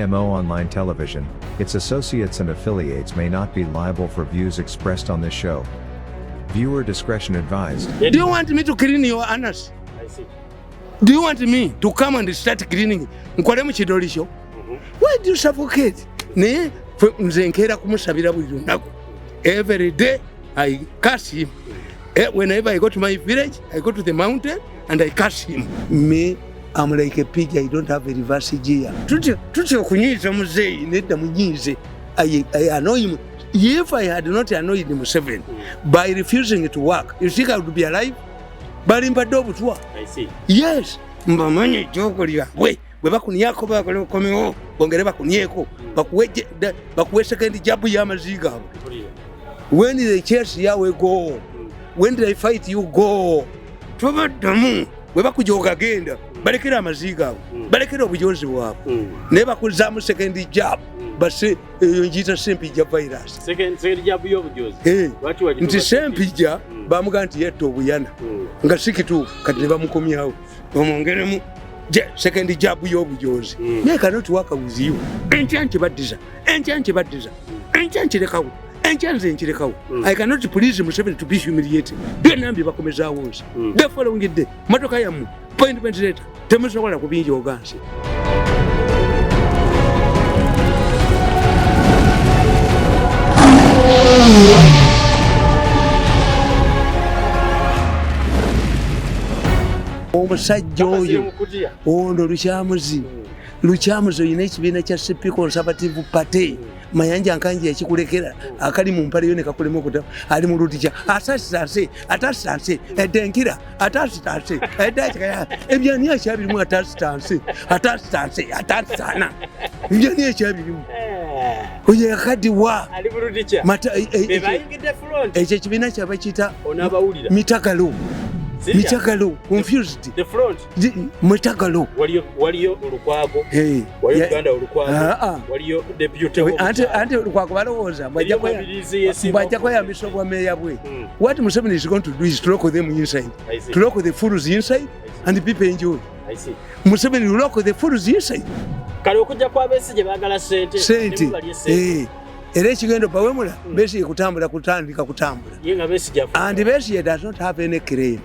KMO Online Television, its associates and affiliates may not be liable for views expressed on this show. Viewer discretion advised. Do you want me to clean your anus? I see. Do you want me to come and start cleaning? Nkwalemu chidoli show. Why do you suffocate? Ne nze nkera kumusabira buli lunaku. Every day I curse him. Whenever I go to my village, I go to the mountain and I curse him. Me, I'm like a pig, I don't have a reverse gear. Tuti okunyiza muzeyi nedda munyize. I annoy him. If I had not annoyed him by refusing to work, you think I would be alive? I see. Yes. Mbamanye jokolya. Bwe bakuniyako bakolekomeo bongere bakuniyeko bakuwe second job y'amaziga. When the church yawe go, when they fight you go. Tubadamu bwe bakujoga genda balekera amaziga balekera obujozi bwabo ne bakuzamu second job base njita sempija virus second job y'obujozi watu waje nti sempija bamuga nti yeto obuyana nga sikitu kati ne bamukomyawo omwongeremu second job y'obujozi ne cannot work with you enchanche badiza lekawo enchanze nchirekawo I cannot please Museveni to be humiliated nambi bakomeza wose the following day motoka yamu appointment letter temusobola kubinja ogansi omusajja oyo ono lukyamuzi oyina ekibiina kya CP Conservative Party mayanja nkanji yakikulekera akali mu mpale yone kakulemo kuta ali mu luticha atasitanse edenkira atasitanse edakaya ebyani akyabirimu atasitanse ebyani akyabirimu oye akadiwa ali mu luticha bebayingide front ekyo kibiina kyabakita onabawulira Mitagalo confused the front Mitagalo waliyo olukwago waliyo Uganda olukwago waliyo deputy ante olukwago balowooza bwajja kweyambisa obwameeya bwe what Museveni is going to do is to lock them inside to lock the fools inside and people enjoy. I see. Museveni will lock the fools inside kale okujja kwa Besigye baagala sente era ekigendo bawemula Besigye kutandika kutambula yenga Besigye and Besigye does not have any claim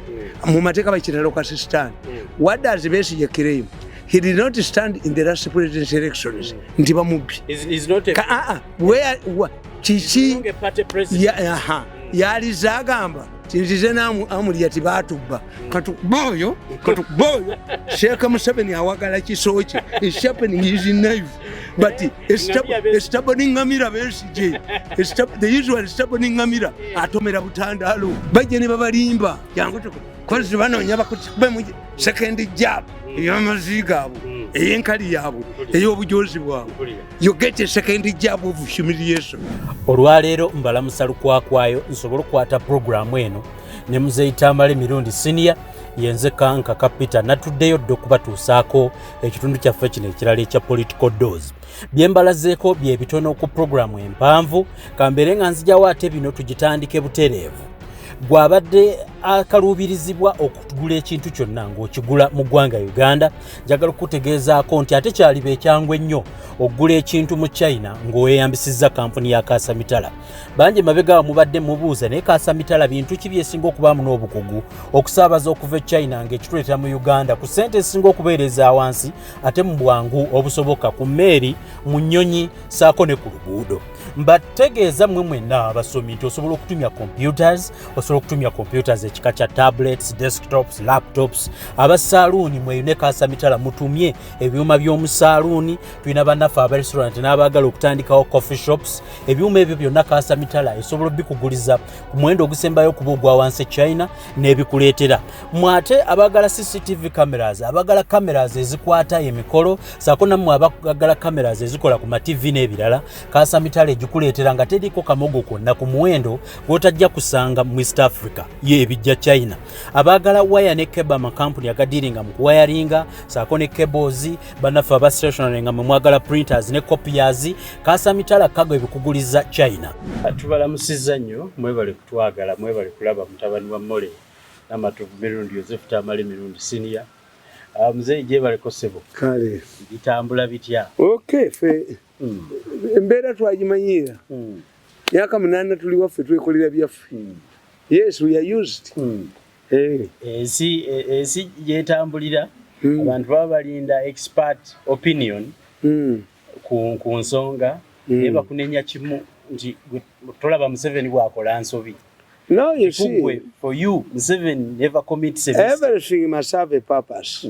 mu mateeka bakiralo kasistan what does Besigye claim? He did not stand in the last presidential elections nti bamubbi is not a where chichi yali zagamba tinzize amuli yati batubba katuboyo Sheikh Museveni awagala kisoche is happening is in knife but stubborn ngamira Besigye the usual stubborn ngamira atomera butandalo bajje ne babalimba yangu kozi banonya bakutube mu second job y'amaziga abo eyenkali yabo ey'obujozi bwabo you get a second job of humiliation. Olwaleero mbalamusa lukwakwayo nsobola okukwata programu eno ne Muzeeyi Tamale mirundi senior yenze kanka kapita natuddeyo ddo kubatuusaako ekitundu kyaffe kino ekirala ekya political dose byembalazeeko bye bitono ku programu empanvu kambeere nga nzijawo ate bino tugitandike butereevu gwabadde akaluubirizibwa okugula ekintu kyonna ng'okigula mu ggwanga Uganda njagala okutegeezaako nti ate kyaliba ekyangwa ennyo okugula ekintu mu China ng'oweeyambisizza kampuni ya Kasamitala bangi mabega mubadde mubuuza naye Kasamitala bintu ki byesinga okubaamu n'obukugu okusaabaza okuva e China ng'ekituleeta mu Uganda ku ssente ezisinga okubeereza wansi ate mu bwangu obusoboka ku mmeeri mu nnyonyi saako ne ku luguudo mbategeeza mmwe mwenna abasomi nti osobola okutumya computers ekika kya tablets, desktops, laptops abasaaluuni mweyune Kasamitala mutumye ebyuma by'omu saaluuni tulina bannaffe aba restaurant n'abaagala okutandikawo coffee shops ebyuma ebyo byonna Kasamitala esobola bikuguliza ku muwendo ogusembayo okuba ogwa wansi China n'ebikuleetera mwate abaagala CCTV cameras abaagala cameras ezikwata emikolo saako nammwe abaagala cameras ezikola ku TV n'ebirala Kasamitala egikuleetera nga teriko kamogo konna ku muwendo gw'otajja kusanga mu East Africa y'ebijja China abaagala waya ne cable amakampuni agadiringa mu kuwayaringa saako ne cables bannaffe aba stationary nga mwagala printers ne copiers Kasamitala kago ebikuguliza China. Tubalamusizza nnyo mwebale kutwagala mwebale kulaba mutabani wa Mole n'amatuvu mirundi Joseph Tamale mirundi senior Mzee je bale kosebo. Kale. Bitambula bitya. Okay fe. Embeera twagimanyira. Yaka munana tuli waffe twekolera byaffe. Yes, we are used. Esi yetambulira abantu baba balinda expert opinion ku nsonga eba kunenya kimu nti tolaba Museveni bwakola nsobi. No, you see, for you, Museveni never commits a mistake. Everything must have a purpose.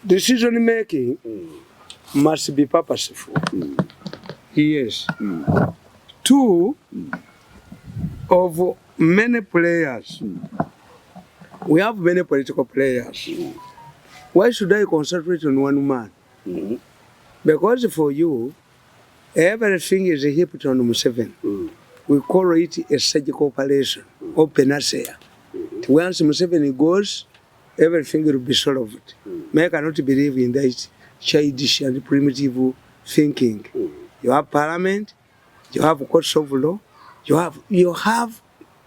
Decision making must be purposeful. Yes. Two, of many players, we have many political players. Why should I concentrate on one man? Because for you, everything is heaped on Museveni. We call it a surgical operation, or panacea. Once Museveni goes, everything will be solved. I cannot believe in that childish and primitive thinking. You have parliament, you have courts of law, you have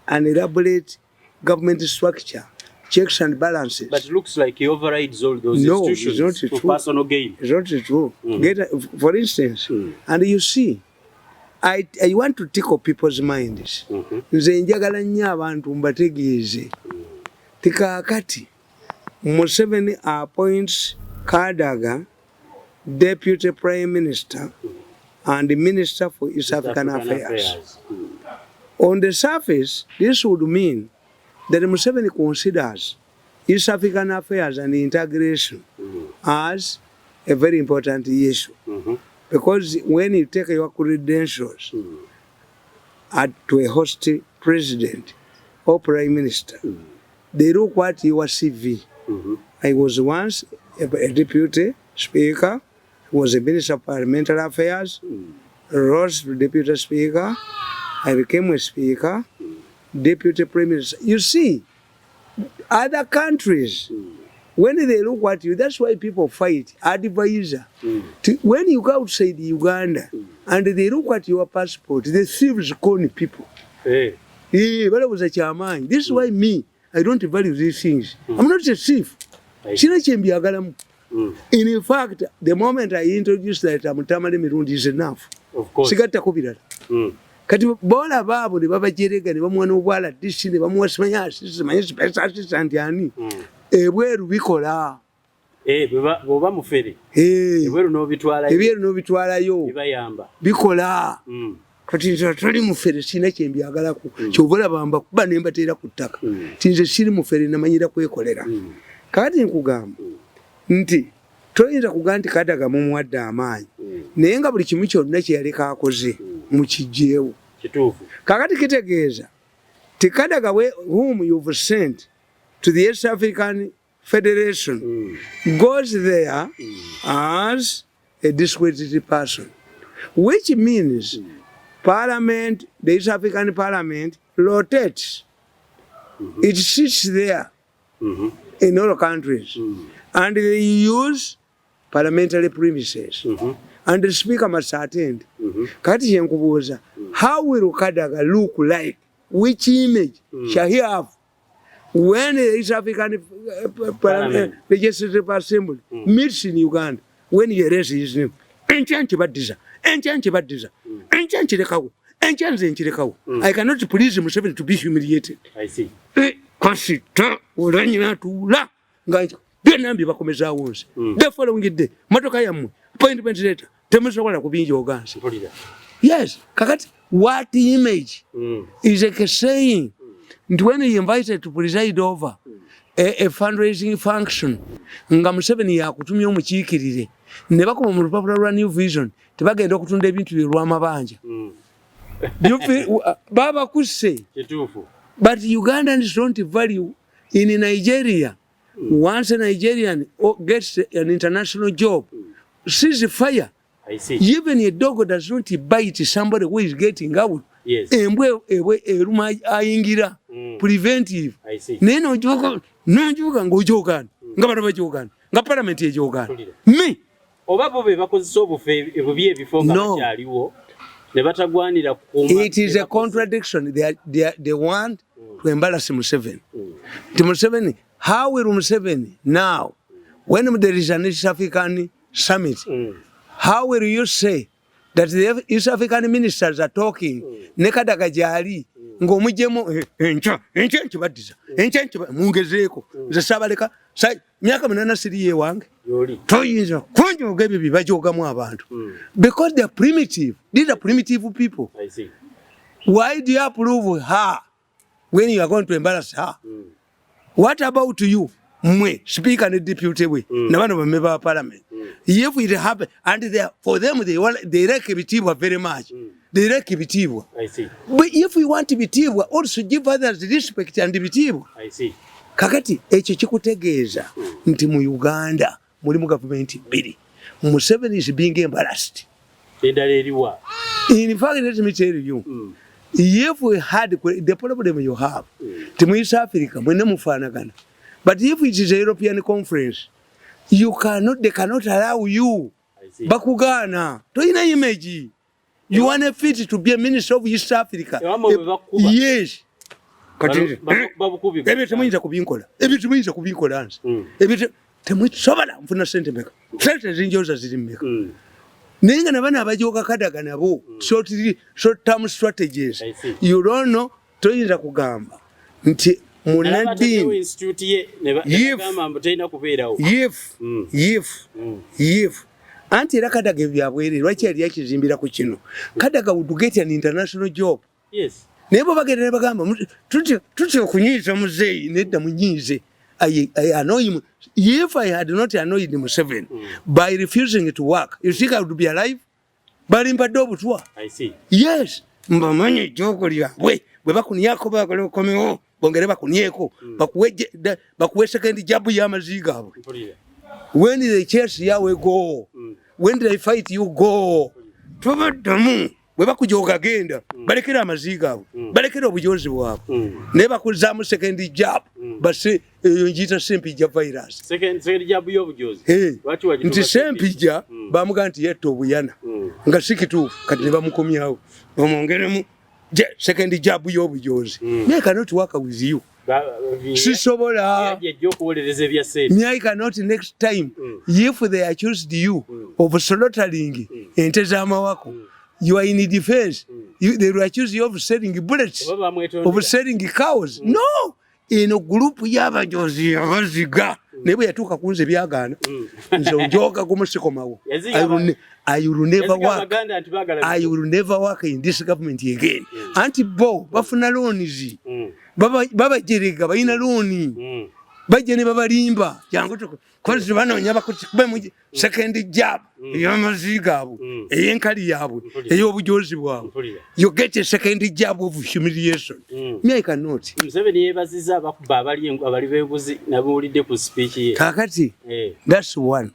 an elaborate government structure, checks and balances. But it looks like he overrides all those institutions for personal gain. It's not true. For instance, and you see, I want to tickle people's minds. Nze njagala nnyo abantu mbategeeze. Tikakati Museveni appoints Kadaga Deputy Prime Minister and Minister for East African Affairs. On the surface, this would mean that Museveni considers East African Affairs and integration as a very important issue. Because when you take your credentials to a host president or prime minister, they look at your CV. I was once a deputy speaker, was a minister of parliamentary affairs, rose to deputy speaker, I became a speaker, deputy prime minister. You see, other countries, when they look at you, that's why people fight, advisor. When you go outside Uganda and they look at your passport, the thieves con people. But I was a chairman. This is why me, I don't value these things. I'm not a thief. In fact, the moment I introduced that Mutamale Mirundi is enough. Of course. Kati bola babo ne babajerega ne bamwana obwala disi ne bamwasmanya assistant yani ebweru bikola boba mufere ebweru no bitwalayo bibayamba bikola kati tuli mufere sina kyembyagala ku kyobola bamba kuba ne mbatera ku ttaka tinze siri mufere namanyira kwekolera kati nkugamba nti toyinza kugamba nti Kadaga mumuwadde amaanyi naye nga buli kimu kyonna kye yaleka akoze mukijjeewo kituufu kakati kitegeeza ti Kadaga whom you've sent to the East African Federation goes there as a discredited person, which means Parliament, the East African Parliament rotates. It sits there in all countries and they use parliamentary premises and the speaker must attend. Kati yenkubuuza, how will Kadaga look like? Which image shall he have when the East African Legislative Assembly meets in Uganda? When he arrests his name, I cannot please Museveni to be humiliated. I see. The following day, Matoka yammwe appointment letter temusobola kubinja ogansi. Yes, kakati what image is like saying when he invited to preside over a fundraising function nga Museveni yakutumya omukiikirire ne bakoma mu lupapula lwa New Vision tebagenda okutunda ebintu by'olw'amabanja. Baba kusse. But Ugandans don't value in Nigeria. Once a Nigerian gets an international job, sees fire. I see. Even a dog does not bite somebody who is getting out. Yes. Preventive. I see. Neno joka ngojokan. Ngabana bajokan. Nga parliament ejokan. Me. Obabo be bakozesa obufe ebubye ebifonga kyaliwo. Ne batagwanira kuuma. It is a contradiction. They want to embarrass Museveni. The Museveni how will Museveni now, when there is an East African summit, how will you say that the East African ministers are talking, Nekadaga Jali, ngomujemo enche badiza enche mungezeko zasabaleka sai myaka munana siriye wange toyinza kunjo gebe bibajoga mu abantu because they are primitive. These are primitive people. I see. Why do you approve her when you are going to embarrass her? What about you, mwe speaker and deputy we na bano ba member of parliament? If it happen and they for them they like Bitibwa very much. They like Bitibwa. I see. But if we want Bitibwa, also give others respect and Bitibwa. I see. Kakati ekyo kikutegeeza nti mu Uganda muri mu government biri. Museveni is being embarrassed. Endala eriwa. In fact, let me tell you, if we had the problem you have, to East Africa, when mufanagana. But if it is a European conference, they cannot allow you. Bakugana, to ina image. You want a fit to be a minister of East Africa. Yes. Every time kubinkola. Every time kubinkola. Every time sobala mfuna sente meka. Sente zinjoza zilimeka. Ninga nabana abajoka Kadaga nabo short term strategies. You don't know toyinza kugamba nti munadini if anti era Kadaga byabwere lwaki yali yakizimbira ku kino Kadaga would get an international job. Yes. Nebo bagere bagamba tuti okunyiza muzeyi nedda munyize. I annoy him. If I had not annoyed Museveni by refusing to work, you think I would be alive? But in Badobutwa. I see. Yes. Mbamanye jokolia. We bakuniyako bakole komeo. Bongereba kuniyeko. Bakuwe second job ya maziga. When they chase yawe go. When they fight you go. Tubadamu. Webakujoga genda balekera amaziga abo balekera obujozi bwabo neba kuzamu second job base njita sempija virus second job yobujozi watu wajitu nti sempija bamuga nti yeto obuyana nga sikitu kati ne bamukomyawo bamongeremu second job yobujozi me cannot work with you sisobola I cannot next time if they accused you of slaughtering ente z'amawako. You are in the defense. They will accuse you of selling bullets, of selling cows. No! In a group, Yavajosi, Vaziga, never yatuka kunze byagana. So Joka Gomosekomao. I will never work. I will never work in this government again. Anti-Bo, Bafunalonizi, Baba Jeriga, Bainaloni, Bajani Babarimba, Yango. Because one on Yabaku second job, Yamaziga, a Yankari Yabu, a Yobujosi. You get a second job of humiliation. Me, I cannot. 7 years is up Babali and Babali was Nabori de speech. Kakati, that's one.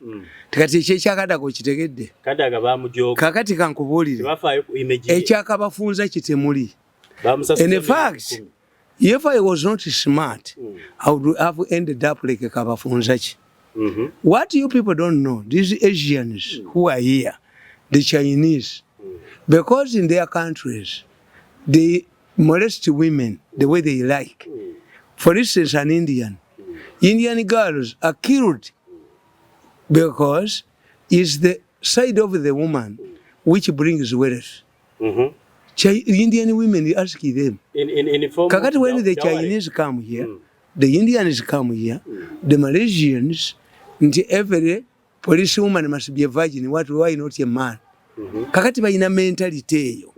Takati Chakada go chitegede. Kadagabamu joke. Kakati Kankoboli, a Chakaba Funza Chitemuri. And in fact, if I was not smart, I would have ended up like a Kabafunzachi. What you people don't know, these Asians who are here, the Chinese, because in their countries, they molest women the way they like. For instance, an Indian girls are killed because it's the side of the woman which brings wealth. Indian women ask them. Kakati when the Chinese come here, the Indians come here, the Malaysians, every police woman must be a virgin. Why not a man? Kakati bayina mentality eyo.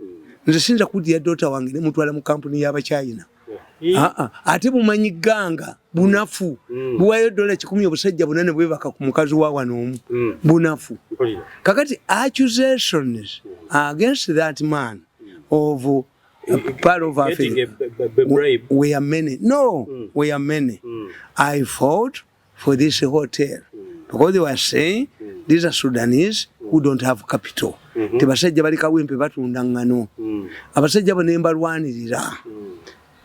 Nze sinza kuti ya daughter wange ne mutwala mu company ya China. Ate bumanyi ganga bunafu. Buwayo $10 obusajja bunane bwebaka ku mukazi wa wano bunafu. Kakati accusations against that man of part of Africa. We are many. No, we are many. I fought for this hotel because they were saying these are Sudanese who don't have capital. Tebasajja bali kawempe batunda ngano. Abasajja bonemba lwanirira.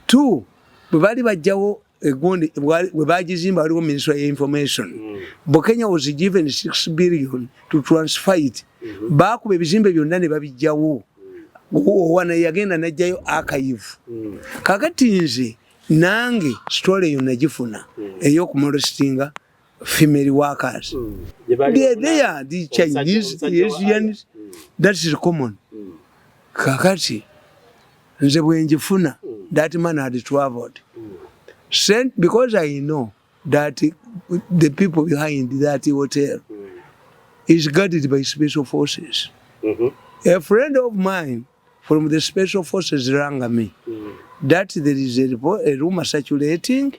2, bali bajjawo egondi we bagizimba waliwo Ministry of Information. Kenya was given 6 billion to transfer it. Bakuba ebizimbe byonna ne babijjawo. Wana yagenda najjayo archive. Kakati nze nange story yonagifuna eyokumolestinga female workers. They are the Chinese, the Asians. That is common. Kakati nze bwenjifuna that man had traveled. Sent because I know that the people behind that hotel is guarded by special forces. A friend of mine from the special forces rang me that there is a rumor circulating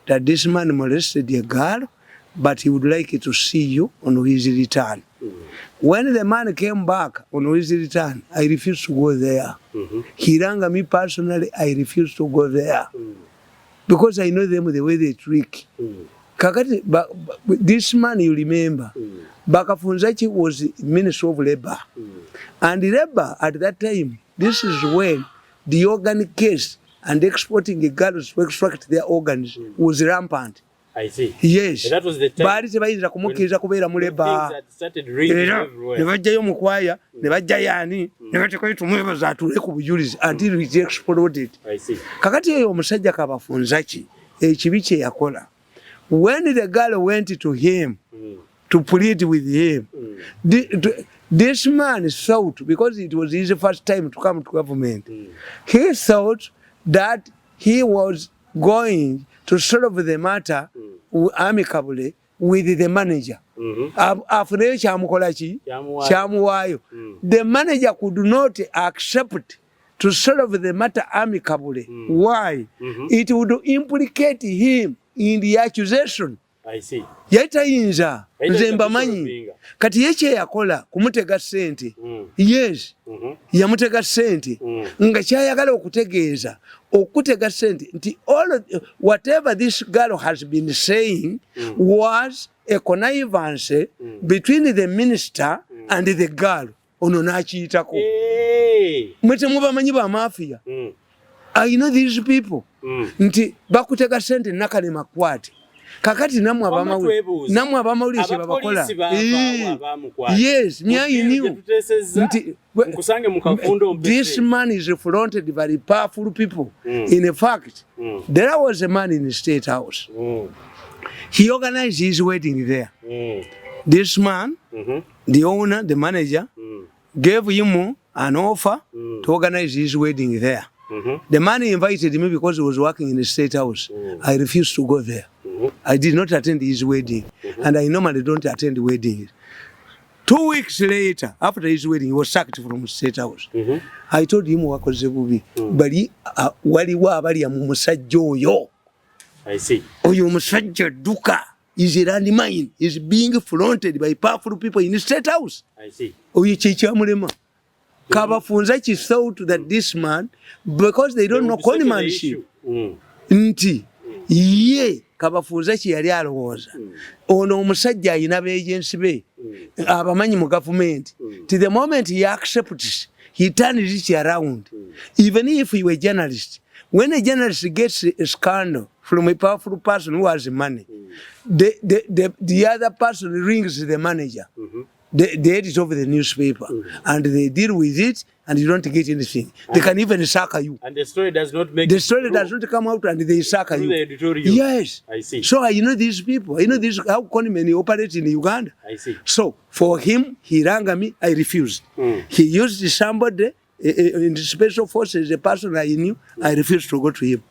that this man molested a girl, but he would like to see you on his return. When the man came back on his return, I refused to go there. He rang me personally, I refused to go there. Because I know them the way they trick. Kakati, this man, you remember, Bakafunzachi was Minister of Labor. And Labor, at that time, this is when the organic case and exporting a girls to extract their organs was rampant. I see. Yes. And that was the time when things started raining everywhere. Until we exploded. I see. Kakati omusajja kabafunzachi ekibiche yakola. When the girl went to him to plead with him, this man thought, because it was his first time to come to government, he thought that he was going to solve the matter amicably with the manager. After the manager could not accept to solve the matter amicably. Why? It would implicate him in the accusation. I see. Yatayinza nze mbamanyi kati yeche yakola kumutega sente. Yes. Yamutega sente nga kyayagala okutegeeza okutega sente nti whatever this girl has been saying was a connivance between the minister and the girl. Ono nakiyitako. Mwete mubamanyi ba mafia. I know these people. Nti bakutega sente nakale makwate. Kakati namwe abamawulire babakola. Yes, I knew. This man is fronted by powerful people. In fact, there was a man in the State House. He organized his wedding there. This man, the owner, the manager, gave him an offer to organize his wedding there. The man invited me because he was working in the State House. I refused to go there. I did not attend his wedding. And I normally don't attend weddings. 2 weeks later, after his wedding, he was sacked from State House. I told him wakoze bubi. Bali waliwo abali mu musajja oyo. I see. Oyo musajja duka is a landmine, is being fronted by powerful people in the State House. I see. Oyo kyekya Kabafunzachi thought that this man, because they don't know conmanship, nti ye Kabafunzachi yali alowooza ono omusajja ayina agency be abamanyi mu government. To the moment he accepts, he turns it around. Even if he were a journalist, when a journalist gets a scandal from a powerful person who has money, the other person rings the manager, the editor of the newspaper, and they deal with it, and you don't get anything. They can even sack you. And the story does not make does not come out, and they sack you. The editorial. Yes. I see. So I know these people. I know this how Conman operates in Uganda. I see. So for him, he rang me. I refused. He used somebody in the special forces, a person I knew. I refused to go to him.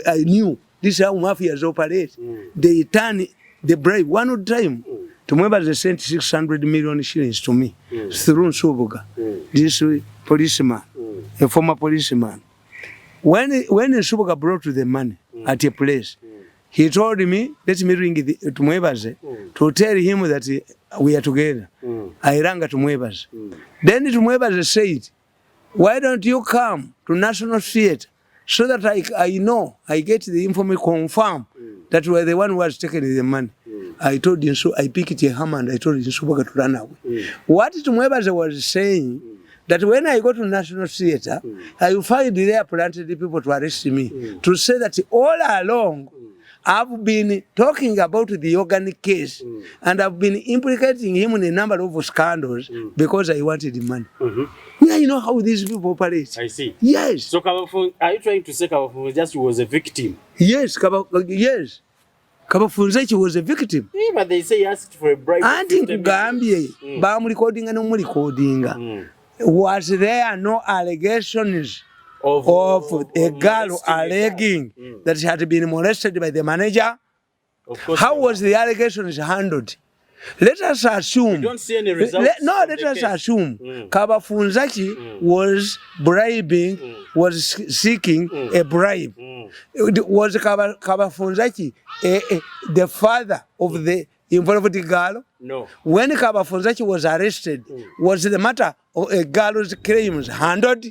I knew this is how mafias operate. They turn the bribe one time. Tumweba they sent 600 million shillings to me through Nsubuga, this policeman, a former policeman. When Nsubuga brought the money at a place, he told me, let me ring Tumwebaze to tell him that we are together. I rang Tumwebaze. Then Tumwebaze said, why don't you come to National Theatre so that I know, I get the information confirm that we are the one who has taken the money. I told him so. I picked a hammer and I told him to run away. What Tumwebaze was saying, that when I go to National Theatre, I will find there planted people to arrest me, to say that all along I've been talking about the organic case and I've been implicating him in a number of scandals because I wanted money. Yeah, you know how these people operate. I see. Yes. So Kabafunza, are you trying to say Kabafunza just was a victim? Yes, yes. Kabafunza was a victim. Yeah, but they say he asked for a bribe. Anti Gambia, Bam recording and no recording. Was there no allegations of a girl alleging that she had been molested by the manager? Of course. How was the allegations handled? Let us assume. We don't see any results. Let us assume Kabafunza was bribing, was seeking a bribe. Was Kabafunza the father of the involved girl? No. When Kabafunza was arrested, was the matter of a girl's claims handled?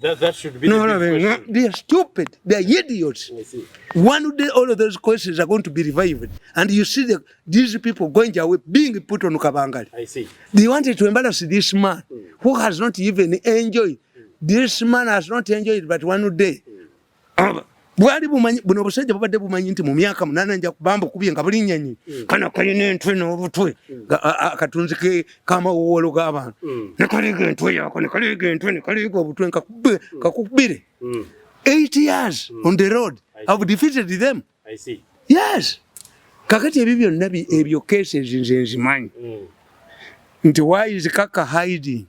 That should be the big question. They are stupid. They are idiots. I see. One day, all of those questions are going to be revived, and you see these people going away, being put on Kabangali. I see. They wanted to embarrass this man who has not even enjoyed. This man has not enjoyed but one day. Bwali buno busajja babadde bumanyi nti mu myaka 8 nja kubamba kubye nga buli nyanyi kana kalina entwe n'obutwe akatunzi ke kama wolo g'abantu ne kaliga entwe yako ne kaliga entwe ne kaliga obutwe kakubire 8 years on the road. I've defeated them. I see. Yes. Kakati ebyo nabi ebyo cases nze nzimanyi nti why is Kaka hiding?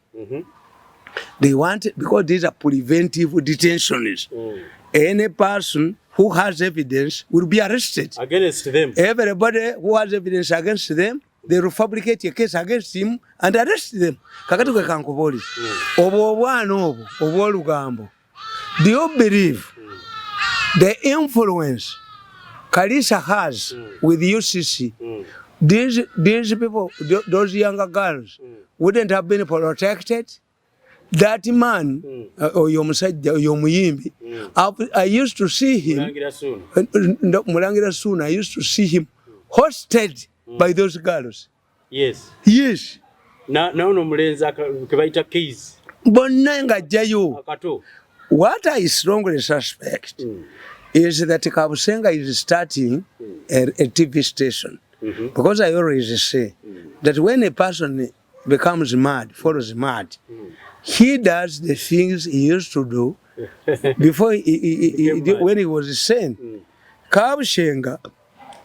They want it because these are preventive detentions. Any person who has evidence will be arrested. Against them. Everybody who has evidence against them, they will fabricate a case against him and arrest them. Kakati kwe kankuboli. Obo obwana obo, obo olugambo. Do you believe the influence Kalisa has with UCC? These people, those younger girls, wouldn't have been protected? That man, oyo musajja oyo muyimbi, I used to see him. Mulangira soon. I used to see him hosted by those girls. Yes. Yes. Na no mulenza kebaita keys. Bonna nga jayo. Akato. What I strongly suspect is that Kabusenga is starting a TV station. Because I always say that when a person becomes mad, follows mad, he does the things he used to do before when he was sane. Kabusenga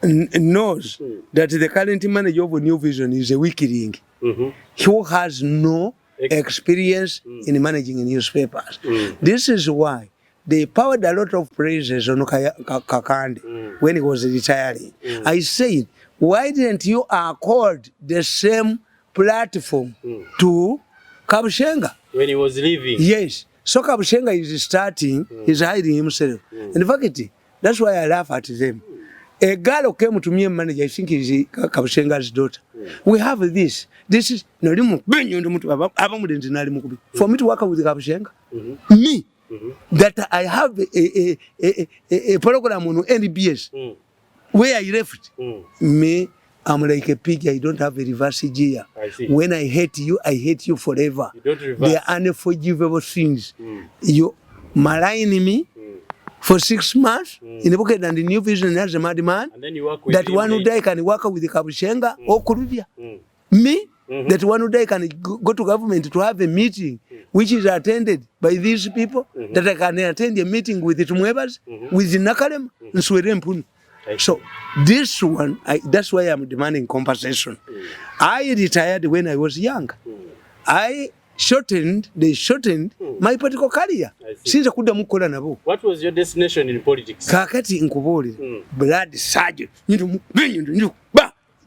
knows that the current manager of New Vision is a weakling who has no experience in managing newspapers. This is why they poured a lot of praises on Kakande when he was retiring. I said, why didn't you accord the same platform to Kabusenga? When he was leaving. Yes. So Kabusenga is starting, he's hiding himself. In fact, that's why I laugh at them. A girl who came to me and manager, I think is Kabusenga's daughter. We have this. This is for me to work with Kabusenga. Me, that I have a program on NBS where I left. Me, I'm like a pig. I don't have a reverse gear. When I hate you forever. You don't reverse. They are unforgivable things. You malign me for 6 months in the pocket and the New Vision as a madman. And then you work with that one who die can work with the Kabusenga or Kurubia. Me, that one who die can go to government to have a meeting which is attended by these people, that I can attend a meeting with the Tumwebas, with the Nakalem, and Sweden. So this one, that's why I'm demanding compensation. I retired when I was young. They shortened my political career. Since I could have mukola nabo. What was your destination in politics? Kakati nkuboli, blood surgeon.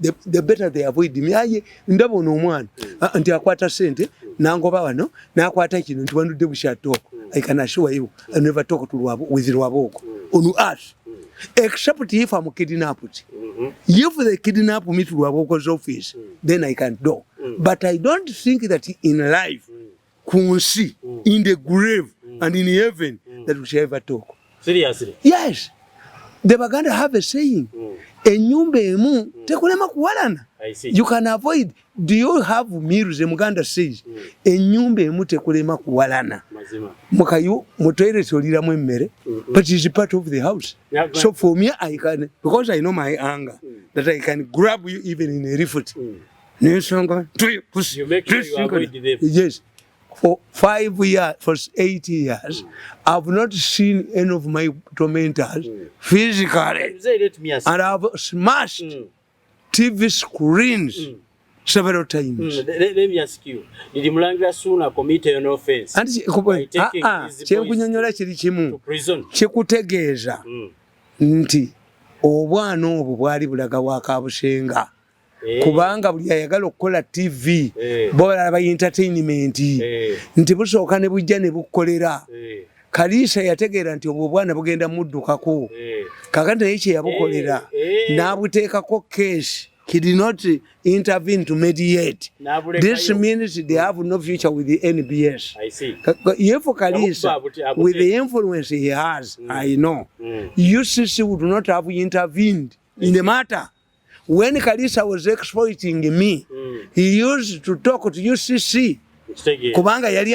The better they avoid me. Aye ndabo no mwana. Nti akwata sente nangoba wano nakwata kino nti wandu debusha talk. I can assure you I never talk to Lwabo with Lwaboko. On us. Except if I'm kidnapped. If they kidnap me to Lwaboko's office, then I can do. But I don't think that in life, kunsi, in the grave and in heaven, that we shall ever talk. Seriously? Yes. The Baganda have a saying. Enyumba emu tekulema kuwalana. I see. You can avoid do you have meals Muganda says ennyumba emu tekulema kuwalana mukayu mu toilet oliramu emmere but it's part of the house so for me I can because I know my anger that I can grab you even in a refoot you make sure you avoid them. Yes. For 5 years, for 8 years, I've not seen any of my tormentors physically. And I've smashed TV screens several times. Let me ask you, did Mulangira Suna commit an offense by taking his boys to prison? Chikutegeeza nti obwana obwo bwali bulaga wakabusenga. Kubanga buli ayagala okukola TV bola entertainment nti busooka ne bujja ne bukolera Kalisa yategeera nti obwo bwana bugenda muddukako kakati naye kye yabukolera n'abuteekako case. He did not intervene to mediate. This means they have no future with the NBS. I see. If Kalisa, with the influence he has, I know, UCC would not have intervened in the matter. When Kalisa was exploiting me, he used to talk to UCC. Kubanga yali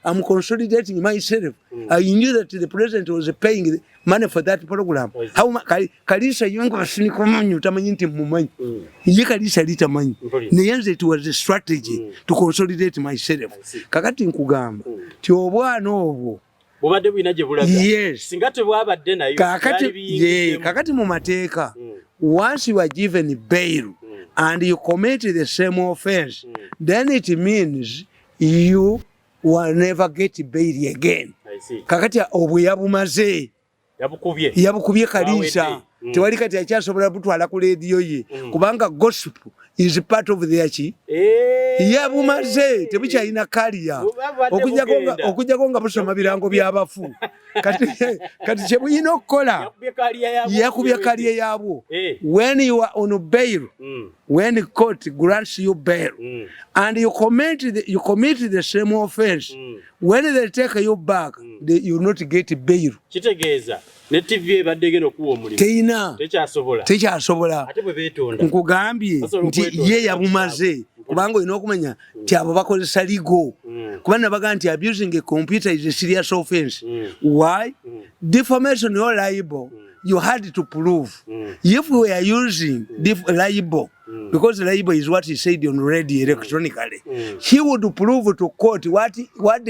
I'm consolidating myself. I knew that the president was paying the money for that program. How Kalisa yongo asinikomanya utamanyi nti mumanyi. Ye Kalisa litamanyi. Neyenze it was a strategy to consolidate myself. Kakati nkugamba ti obwana obwo bubadde bwinaje bulaga. Yes. Singate bwabadde nayo. Kakati mu mateeka once you are given bail and you commit the same offense, then it means you will never get bail again. I see. Kakati obwe yabumaze yabukubye Kalisa tewali kati akyasobola butwala ku radio ye kubanga gospel is part of their chi yabumaze tebukyalina kaliya okujjako nga busoma birango by'abafu kati kyebuyina okukola yakubye kaliya yabwo when you are on bail when the court grants you bail and you commit the same offense when they take you back you will not get bail. Kitegeeza ne TV ebadde geno kuwa omulimu teina tekyasobola ate bwe beetonda nkugambye nti ye yabumaze kubanga olina okumanya nti abo bakozesa ligo kubanga baga nti abusing a computer is a serious offense. Why? Defamation or libel you had to prove. If we are using libel because libel is what he said on radio electronically, he would prove to court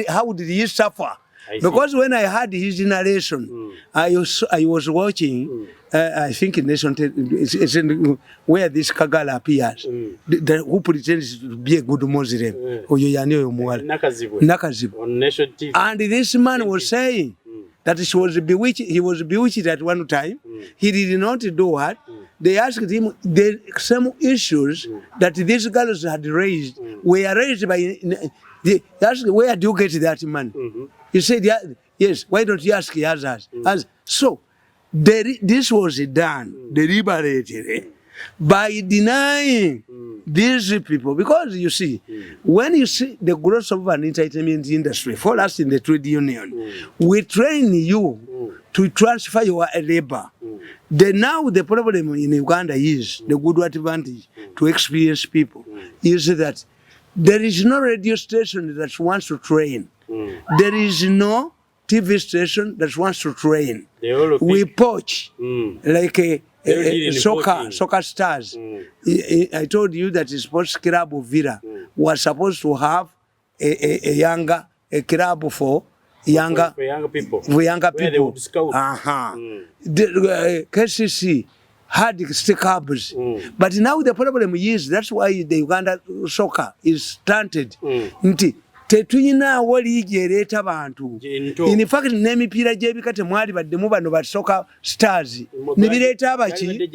how did he suffer. Because when I heard his narration, I was watching, I think in Nation where this Kagala appears, who pretends to be a good Muslim, Nakazib. On Nation TV. And this man was saying that he was bewitched at one time. He did not do what? They asked him the same issues that these girls had raised were raised by. They asked, where do you get that money? He said, yes, why don't you ask others? So, this was done deliberately by denying these people. Because you see, when you see the growth of an entertainment industry, for us in the trade union, we train you to transfer your labor. Now the problem in Uganda is, the good advantage to experienced people, is that there is no radio station that wants to train. There is no TV station that wants to train. We poach like soccer stars. I told you that the sports club of Villa was supposed to have a club for younger people. The KCC had clubs, but now the problem is that's why the Uganda soccer is stunted. Tetuyinaawo liigi ereeta abantu. In fact n'emipiira gy'ebika temwali baddemu bano ba soccer stars ne bireeta abaki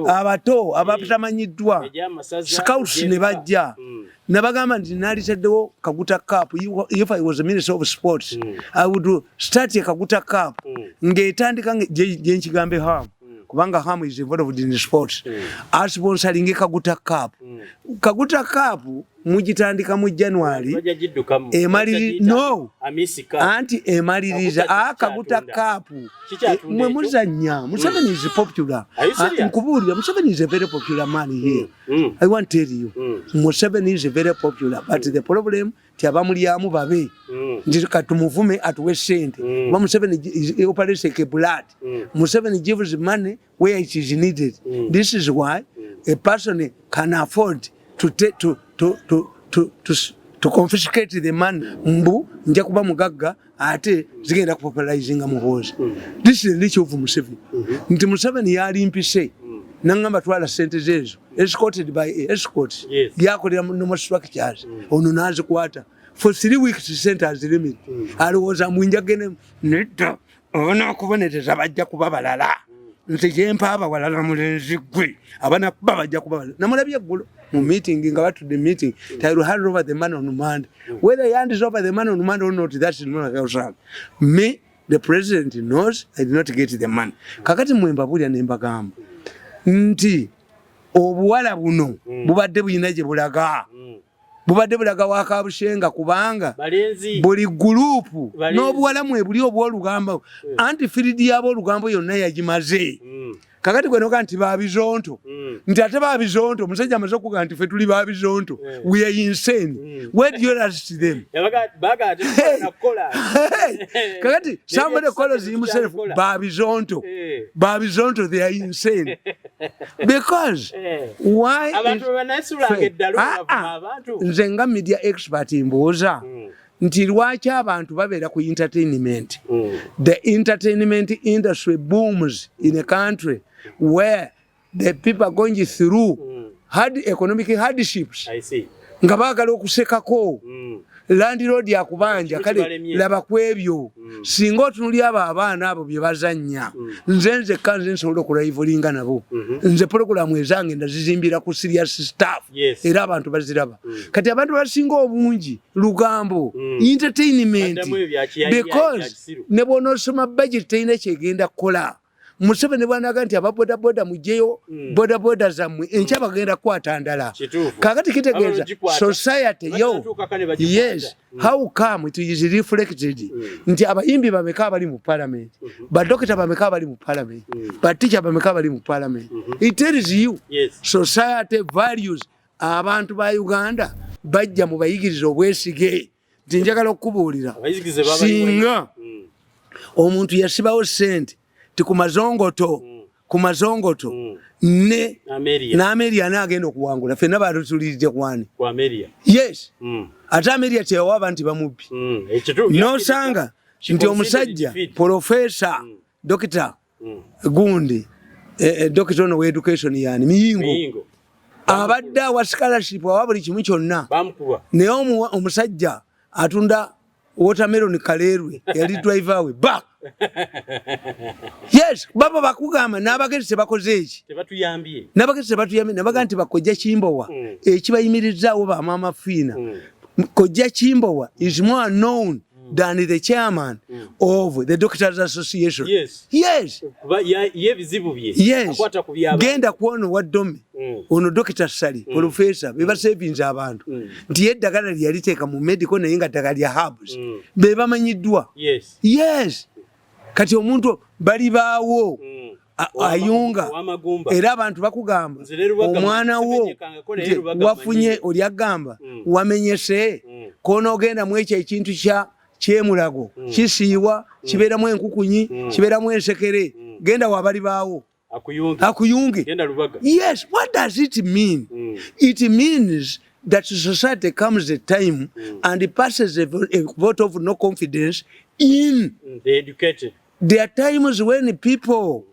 abato abatamanyiddwa scouts ne bajja ne bagamba nti naalitaddewo Kaguta Cup. If I was a minister of sports, I would start a Kaguta Cup ng'etandika gye nkigambe hamu kubanga hamu is involved in sports. Sponsoring Kaguta Cup. Kaguta Cup mugitandika mu January anti emaliriza akaguta kapu mwe muzanya. Museveni is popular. Nkubuulira Museveni is a very popular man here. I want to tell you Museveni is very popular, but the problem tiabamulyamu babe nti katumuvume atuwe sente ba Museveni operates like blood. Museveni gives money where it is needed. This is why a person can afford to confiscate the man. Mbu nja kuba mugagga ate zigenda kupopularinga muhozi. This is the nature of Museveni. Nti Museveni yali mpise nangamba twala sente zezo escorted by escorts yakolera no structures ono nazikwata for 3 weeks center as limit alowooza mwinjagene nedda ona kuboneteza bajja kuba balala nti jempa abawalala mulenzi gwe abana kuba bajja kuba balala namulabye eggulo mu meeting nga batudde the meeting tayiro hand over the man on Monday. Whether he hands over the man on Monday or not, that's not a me. The president knows I did not get the money. Kakati mwemba bulya nemba gamba nti obuwala buno bubadde buyina gye bulaga bubadde bulaga wakabushenga kubanga buli gurupu n'obuwala mwe buli obw'olugambo anti firidi yabo olugambo yonna yagimaze. Kakati gwe noga nti babizonto nti ate babizonto musajja amaze okuga nti ffe tuli babizonto we are insane. Where do you arrest them? Kakati somebody calls himself babizonto. Babizonto, they are insane. Because why nze nga media expert mbuuza nti lwaki abantu babeera ku entertainment. The entertainment industry booms in a country where the people are going through hard economic hardships. I see. Nga baagala okusekako landlord yakubanja kale laba kwebyo singa otunuli abaana abo bye bazanya nze kanze nsobola okulayivulinga nabo nze program ezange ndazizimbira ku serious stuff era abantu baziraba kati abantu basinga obungi lugambo entertainment because ne bonosoma budget teina kyegenda kola. Museveni bwanaga nti ababoda boda mujeyo boda boda zamwe encha bagenda kwatandala kakati kitegeeza society yo yes how come it is reflected nti abayimbi bameka bali mu parliament badokita bameka bali mu parliament baticha bameka bali mu parliament. It tells you society values abantu ba Uganda bajja mu bayigirizo obwesige njagala okubuulira singa omuntu yasibawo sente tikumazongoto kumazongoto ne Ameria nagenda okuwangula fena bantu tulirije kwani kwa Ameria. Yes ate Ameria tewa nti bamubbi no sanga nti omusajja professor doctor gundi doctor ono education yani miyingo abadde wa scholarship wa buli kimu kyonna naye omusajja atunda watermelon kalerwe yali driver we back. Yes baba bakugamba nabagezi bakoze eki tebatuyambye nabagezi batuyambye nabaga nti bakojja Kimbowa ekibayimirizaawo ba mama Fina kojja Kimbowa is more known than the chairman of the Doctors Association. Yes ye bizibu bye akwata kubyaba genda kuona wadome ono Dr. Sali professor beba savings abantu nti eddagala lyaliteeka mu medical naye nga ddagala lya herbs beba manyiddwa. Yes kati omuntu bali baawo ayunga era abantu bakugamba omwana wo wafunye oli agamba wamenyese kono ogenda mu ekyo ekintu kya kyemulago kisiiwa kibeeramu enkukunyi kibeeramu ensekere genda wabali baawo akuyunge. Yes, what does it mean? It means that society comes a time and passes a vote of no confidence in the educated. There are times when people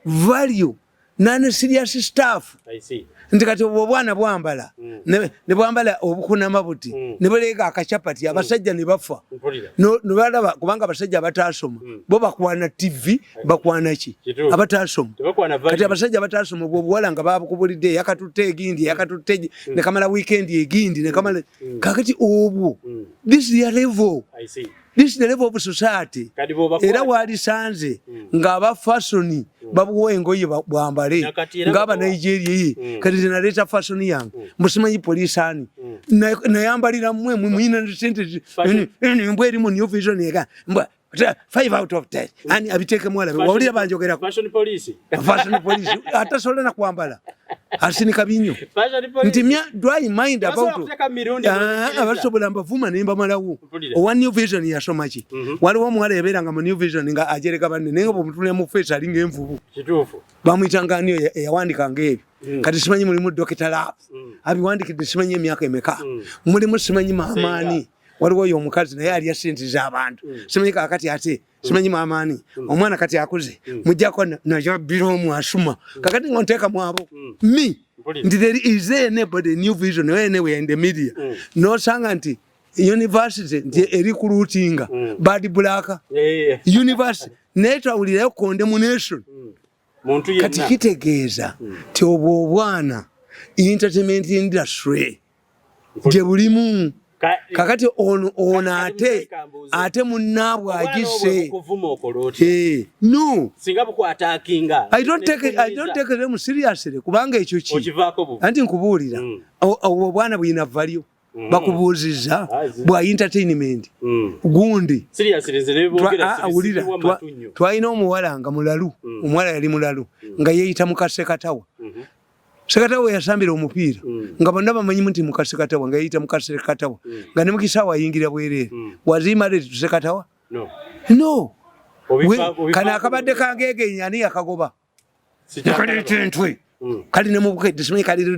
value non-serious stuff. I see. Ndikati obwana bwambala ne bwambala obukuna mabuti ne baleka akachapati abasajja ne bafa no balaba kubanga abasajja batasoma bo bakwana TV bakwana ki abatasoma kati abasajja batasoma bwo bwala nga babukubulide yakatutte egindi yakatutte ne kamala weekend egindi ne kamala kakati obwo this is the level. I see. This is the level of society. Era wali sanze nga aba fashion babuwa engoye bwambale ngaba Nigeria kati zinaleta fashion yange musimanyi police ani nayambalira mmwe mwina sente mbweri mu New Vision yega 5 out of 10 ani abiteke mwala wawulira banjogera fashion police atasola na kwambala asini kabinyo ntimya do I mind about abasobola mbavuma nimba malawu owa New Vision ya somachi waliwo mwala yaberanga mu New Vision nga ajereka banne nenga bomutule mu face alinga envubu kitufu bamwitanganiyo yawandika ngebi kati simanyi mulimu Dr. Lab abiwandikide simanyi emyaka emeka mulimu simanyi mamani waliwo yo omukazi naye ali asente z'abantu simanyi kakati ate simanyi mamani omwana kati akuze mujjako najo biromu asuma kakati ngonteka mwabo me there is anybody New Vision anywhere in the media no sanga nti university nti recruiting bad black university neto ulira condemnation muntu yenna kati kitegeeza ti obwana entertainment industry je bulimu kakati ono ate munabwe agise no singabu kwa attackinga I don't take them seriously kubanga ekyo ki anti nkubuulira obwana bwina value bakubuuziza bwa entertainment gundi seriously zilebogera awulira twalina omuwala nga mulalu omuwala yali mulalu nga yeeyita mukasekatawa sekatawa yasambira omupiira nga bonna bamanyi nti mukasekatawa nga yeeyita mukasekatawa nga ne mukisawa ayingira bwerere wazimale tusekatawa no kana akabadde kangegenya ani yakagoba kaleeta entwe kali ne mubukete simanyi kali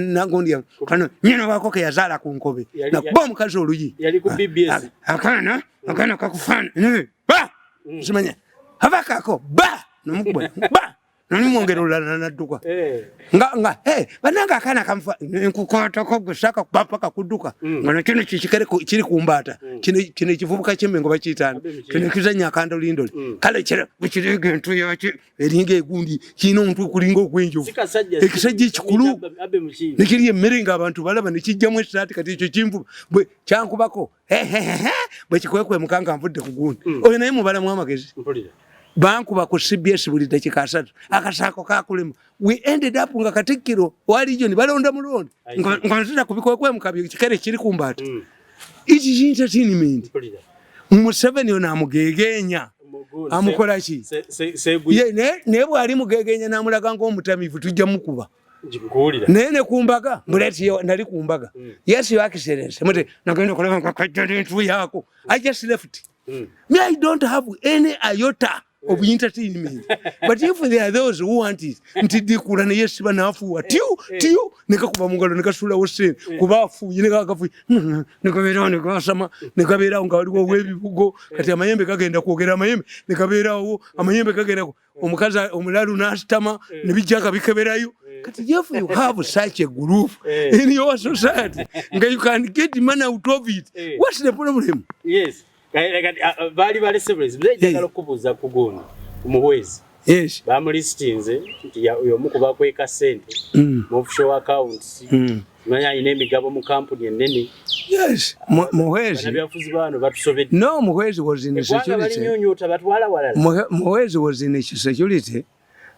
nagondi kano nyina wako ke yazala ku nkobe na kuba omukazi oluyi yali ku BBS akana kakufana ba simanyi abakako ba nomukubwe ba nomwongera olala nadduka nga bananga akana kamfa nkukota ko gusaka kupapa kakuduka ngano kino kikere kiri kumbata kino kivubuka kyembengo bakitana kino kizanya akanda lindole kale kire bukirege ntu yaki eringa egundi kino omuntu kulinga okwenjo ekisajja kikulu nikiriye mmeringa abantu balaba nikijjamu esati kati ekyo kimvu bwe kyankubako bwe kikwekwe mukanga mvudde kugundi oyo naye mubala mu amagezi bankuba ku CBS buli dakika 3 akasako kakulema we ended up nga katikiro walijo ni balonda mulondo nganzira kubikwekwe mukabye kikere kiri kumbata iki entertainment Museveni ona amugegenya amukola ki ne bwali mugegenya namulaga ngo omutamivu tujja mukuba nene kumbaga muleti nali kumbaga yes your excellency mute nagenda kola kakajja ntu yako I just left me I don't have any iota of entertainment but if there are those who want it ntidikula ne yesu banafuwa tiu nikakuba mungalo nikasula wose kubafu yineka kafu nikabera nikasama nikabera nga waliwo webibugo kati amayembe kagenda kuogera amayembe nikaberawo amayembe kagenda omukazi omulalu nastama nibijjaka bikeberayo kati if you have such a group in your society you can get money out of it what's the problem? Yes bali bali severes njagala kubuza kugono umuhwezi yes bamulistinze nti yo mukuba kweka sente mu offshore accounts manya ine migabo mu company enene yes muhwezi nabyafuzi bano batusobedde no muhwezi was in security nyonyota batwala walala muhwezi was in security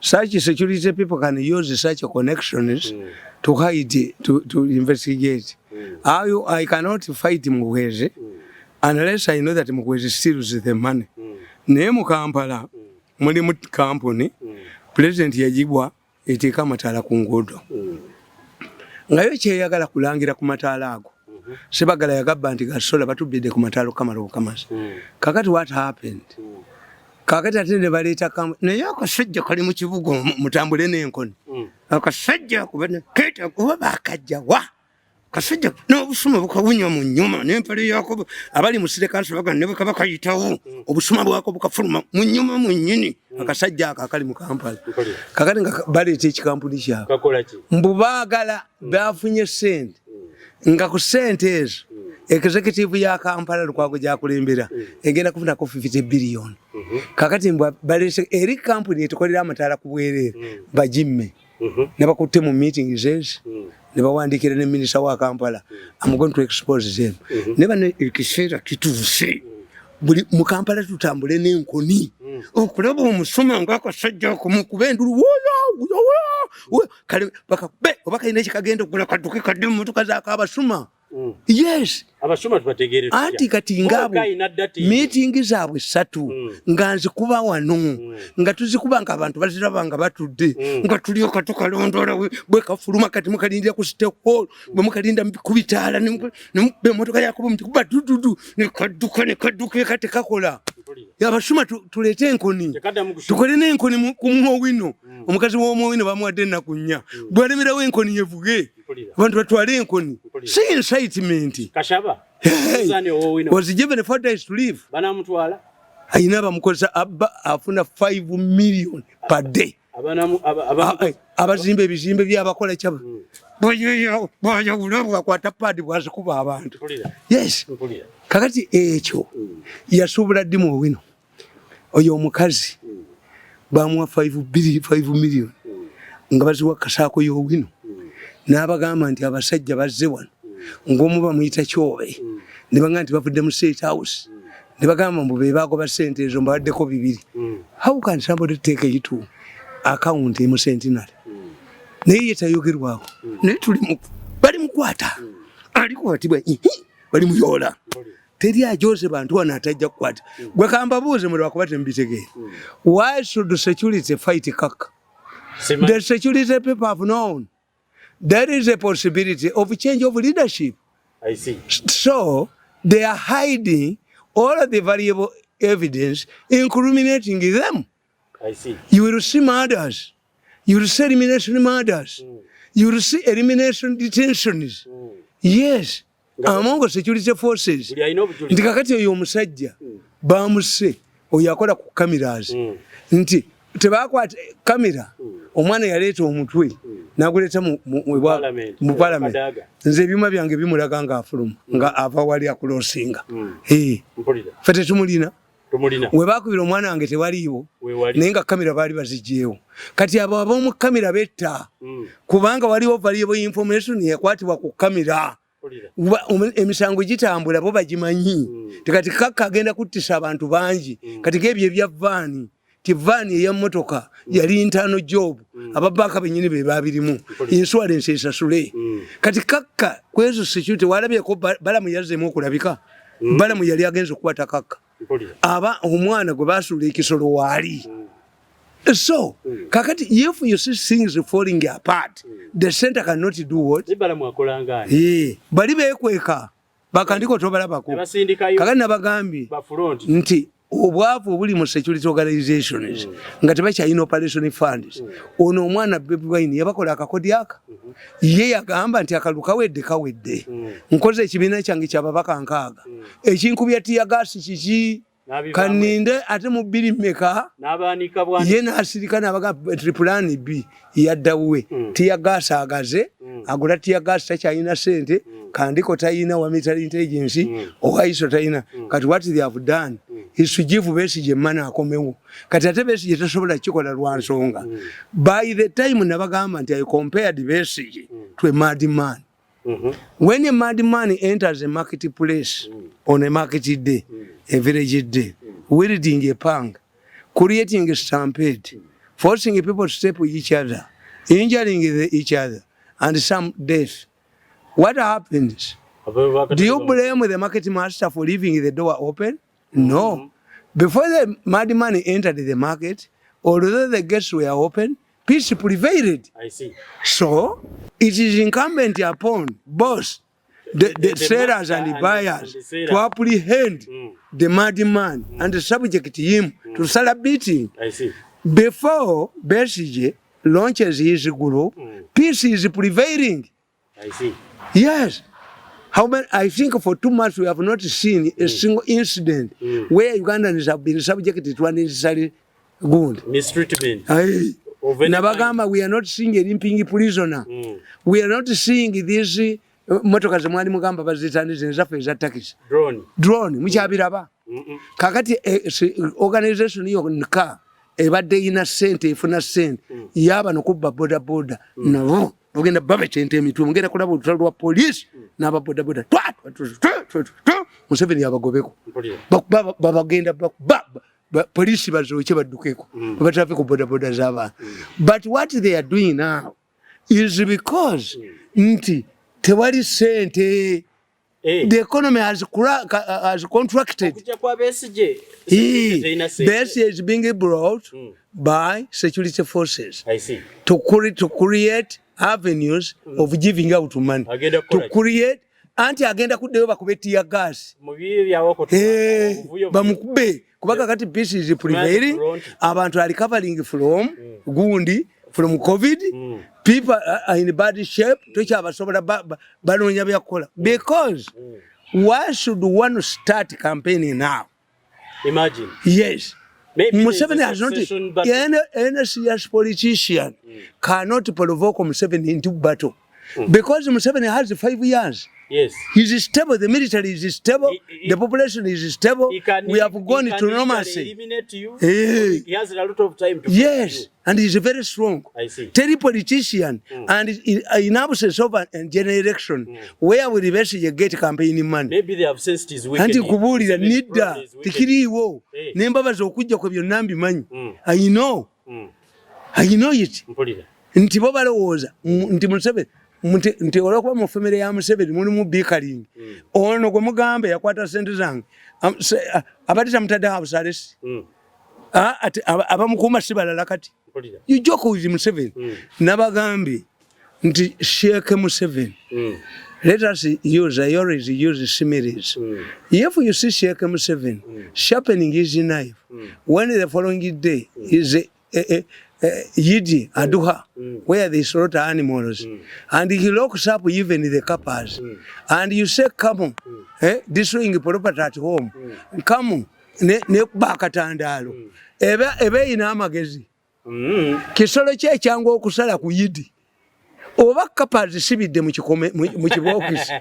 such security people can use such connections to hide to investigate I cannot fight muhwezi unless I know that Mukwezi steals the money. Ne mu Kampala muli mu company president yajibwa etika matala ku ngudo. Ngayo kyeyagala kulangira ku matala ago. Sebagala yagabba nti gasola batubidde ku matalo kamalo kamasa. Kakati what happened? Kakati atende baleta kam naye akasajja kali mu kibugo mutambule n'enkoni. Akasajja kubana keta kuba bakajja wa kasajja n'obusuma bukabunya mu nyuma n'empale yako abali musire kanso bagane bakayitawo obusuma bwako bukafuluma mu nyuma mu nyini akasajja akakali mu Kampala kakati nga balete ekikampuni kyako kakola ki mbubagala bafunye sente nga ku sente ezo executive ya Kampala lukwago gyakulembera egenda kufuna ko 50 billion kakati mbwa balese eri company etukolera amatala kubwerere bajimme nebakutte mu meetings ezo nebawandikira ne minister wa Kampala I'm going to expose them neba ne ekisera kituse buli mu Kampala tutambule n'enkoni okulaba omusuma ng'akasajja kumukube endulu kale bakakube oba kalina ekikagenda okugula kadduke kadde mu motoka zaak'abasuma. Yes. Abasuma tubategeere. Anti kati ngabo meeting zaabwe 3 nga nzikuba wano nga tuzikuba nga abantu baziraba nga batudde nga tulio katukalondola bwe kafuluma kati mukalindira ku step hall bwe mukalinda kubitaala ne motoka yakuba mutikuba dududu ne kadduke kati kakola. Abasuma tulete enkoni tukole n'enkoni ku Muwino omukazi w'Omuwino bamuwadde ennaku 4 bwalemerawo enkoni yevuge abantu batwale enkoni. Si incitement. Kashaba. Was given 4 days to live. Banamutwala. Ayina bamukozesa afuna 5 million per day. Abazimbe ebizimbe by'abakola kyaba. Boyo ulabwa kwata padi bwazikuba abantu. Yes. Kakati ekyo yasubula ddi Muwino. Oyo omukazi bamuwa 5 million. Nga baziwa kasaako y'Owino. N'abagamba nti abasajja bazze wano ng'omu bamuyita Kyobe ne bagamba nti bavudde mu State House ne bagamba mbu be baagoba ssente ezo mbawaddeko 2. How can somebody take it to account mu Centenary? Naye ye tayogerwako naye bali mukwata alikwatibwa bali muyoola teri ajoze bantu wano atajja kukwata gwe kambabuuze mulwa kuba tembitegeera. Why should security fight Kaka? The security people have known there is a possibility of change of leadership. I see. So they are hiding all of the valuable evidence, incriminating them. I see. You will see murders. You will see elimination murders. You will see elimination detentions. Yes. Among security forces. Nti kakati oyo omusajja bamuse oyo akola ku cameras. Nti tebakwata kamera omwana yaleeta omutwe naguleeta mu parliament nze ebyuma byange bimulaga nga afuluma nga ava wali akulosinga fete tumulina we bakubira omwana wange tewaliiwo naye nga kamera baali bazigyewo kati abo ab'omu kamera betta kubanga waliwo valuable information yakwatibwa ku kamera emisango gitambula bo bagimanyi tekati Kaka agenda kuttisa abantu bangi kati gebyo ebya vaani tivani ya motoka yali intano job ababaka benyini be babirimu insurance esasule kati Kaka kwezo security walabye ko balamu yazemu okulabika balamu yali agenze kukwata Kaka aba omwana gwe basula ekisolo wali. So kakati if you see things falling apart the center cannot do what balamu akolangani bali bekweka bakandiko tobalabako kakati nabagambi nti obwavu obuli mu security organizations nga tebakyalina operation funds ono omwana Baby Wine yabakola akakodi aka ye yagamba nti akaluka kawedde nkoze ekibiina kyange kyababaka 6 ekinkubya tiyagasi kiki kaninde ate mu 2 mmeka n'abaanika bwani ye n'asirika n'abagamba Triple B yaddawe tiyagasi agaze agula tiyagasi takyalina sente kandiko tayina wa military intelligence owaiso tayina kati what they have done isujivu Besigye mana akomewo kati ate Besigye tasobola kikola lwansonga. By the time nabagamba nti I compared Besigye to a madman. When a madman enters a marketplace on a market day, a village day, wielding a pang, creating a stampede, forcing people to step with each other, injuring each other, and some death, what happens? Do you blame the market master for leaving the door open? No. Before the madman entered the market, although the gates were open, peace prevailed. I see. So, it is incumbent upon both the sellers and the buyers to apprehend the madman and subject him to celebrating. I see. Before Besigye launches his group, peace is prevailing. I see. Yes. How many? I think for 2 months we have not seen a single incident where Ugandans have been subjected to unnecessary good mistreatment. Nabagamba, we are not seeing a limping prisoner. We are not seeing this motoka zemwali mugamba bazitanize nzafe za taxi. Drone mukyabiraba. Kakati organization yo nka ebadde ina sente ifuna sente yaba nokubba boda nabo ogenda babe chente emitu ngenda kulaba utalo wa police naba boda Museveni yabagobeko babagenda police bazoche badukeko batafe ku boda z'abantu but what they are doing now is because nti tewali sente. The economy has contracted. Besigye is being brought by security forces. I see. To create avenues of giving out money. To create agenda kuddeyo bakube tear gas. Bamukube kubaka kati peace is prevailing. Abantu are recovering from gundi, from COVID. People are in bad shape. Because why should one start campaigning now? Imagine. Yes. Museveni has not. But Any serious politician cannot provoke Museveni into battle. Because Museveni has 5 years. Yes. He's stable. The military is stable. The population is stable. We have gone to normalcy. Eliminate you. He has a lot of time to yes, and he's very strong. I see. Tell politician and in absence of a general election, where will the Besigye get campaigning money? Maybe they have sensed his weakness. Anti kubulira nidda tikiriwo nembabaza okujja kwe byonnambi manyi. I know it. Nti bo balowooza nti Museveni nti olwokuba mu family ya Museveni mulimu bickering. Ono gwe mugambe yakwata sente zange abadde mutadde abusaresi abamukuuma si balala kati. You joke with Museveni. Nabagambe nti Sheikh Museveni. Let us use, I always use similes. If you see Sheikh Museveni sharpening his knife, when the following day is Yidi Aduha, where they slaughter animals, and he locks up even the kapas, and you say, come on, destroying property at home, come on, ne bakatandalo, ebe ina magezi. Kisolo kye kyangu okusala ku Yidi. Oba kapa zisibidde mu kibokisi